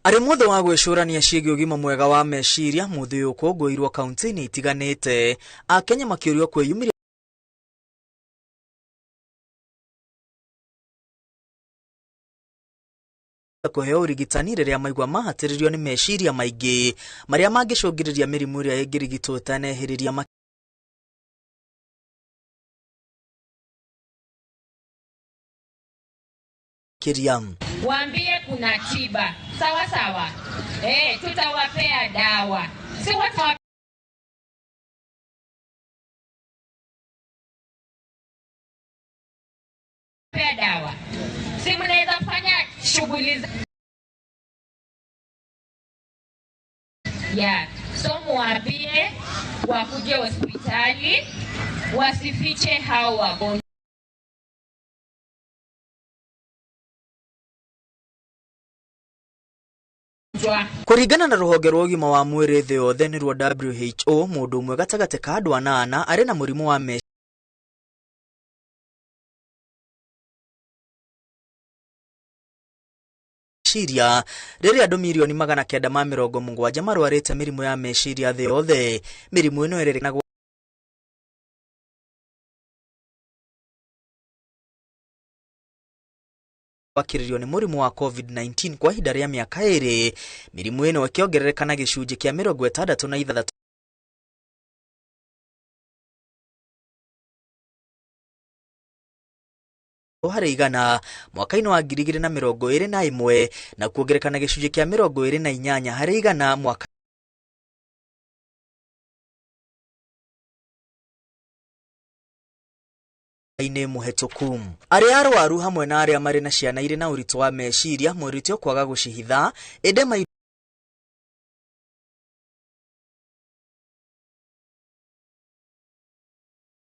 Arĩ mũthĩ wa gwĩcũrania ciĩgiĩ ũgima mwega wa meciria, mũthĩ ũyũ ũkũngũĩirwo kaunti-inĩ itiganĩte, Akenya makĩũrio kwĩyumĩria kũheo ũrigitani rĩrĩa maigua mahatĩrĩrio nĩ meciria maingĩ marĩa mangĩcũngĩrĩria mĩrimũ ĩrĩa ĩngĩrigitwo ĩtanehĩrĩria makĩria. Waambie kuna tiba sawa sawa, tutawapea dawa, si watawapea dawa, si mnaweza fanya shughuli za yeah. So muambie wakuje hospitali, wasifiche hao wagonjwa. Kũringana na rũhonge rwa ũgima wa mwĩrĩ thĩ yothe nĩruo WHO, mũndũ ũmwe gatagatĩ ka andũ anana arĩ na mũrimũ wa meciria, rĩrĩa andũ mirioni 970 marwarĩte mĩrimũ ya meciria thĩ yothe. Mĩrimũ ĩno ĩrerĩkana gwakĩrĩrio nĩ mũrimũ wa COVID-19 kwa ihinda rĩa mĩaka 2, mĩrimũ ĩno ĩkĩongerereka na gĩcunjĩ kĩa 66 harĩ igana mwaka-inĩ wa 2021 na kuongereka na gĩcunjĩ kĩa 28 harĩ igana mwaka inĩ mũhetũku. Arĩa arwaru hamwe na arĩa marĩ na ciana irĩ na ũritũ wa meciria morĩtio kwaga gũcihitha, ĩndĩ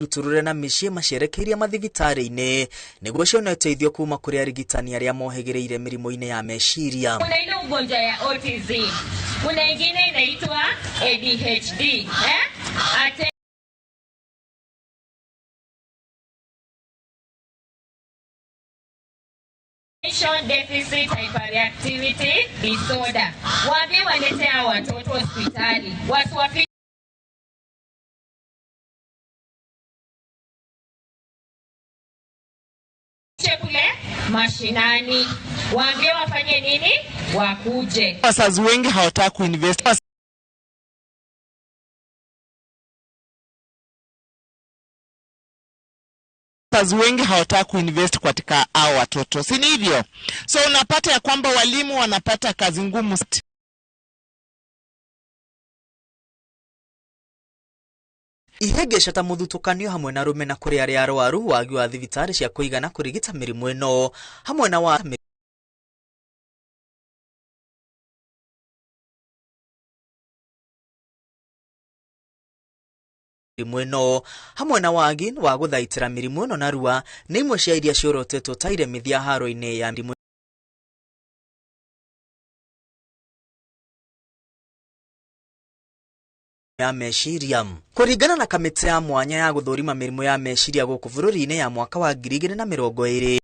mairutũrũre na mĩciĩ macerekeirie mathibitarĩ-inĩ nĩguo cione ũteithio kuma kũrĩ arigitani arĩa mohĩgĩrĩire mĩrimũ-inĩ ya meciria. Kuna ile ugonjwa ya autism, kuna ingine inaitwa ADHD, eh? Attention deficit hyperactivity disorder. Waambie walete hao watoto hospitali, wasiwafiche kule mashinani, waambie wafanye nini, wakuje. Wazazi wengi hawataka kuinvest. Wazazi wengi hawataka kuinvest katika hao watoto, si ni hivyo? So unapata ya kwamba walimu wanapata kazi ngumu. Ihĩngĩca ta mũthutũkanio hamwe na rũmena kũrĩ arĩa arwaru, wagi wa thibitarĩ cia kũigana kũrigita mĩrimũ ĩno hamwe na wa mĩrimũ ĩno hamwe na wagi wa gũthaitĩra mĩrimũ ĩno narua nĩ imwe cia iria ciorotetwo ta iremithia haro-inĩ ya mĩrimũ ya meciria. Kũringana na kamĩtĩ ya mwanya ya gũthũrima mĩrimũ ya meciria gũkũ bũrũri-inĩ ya mwaka wa 2020.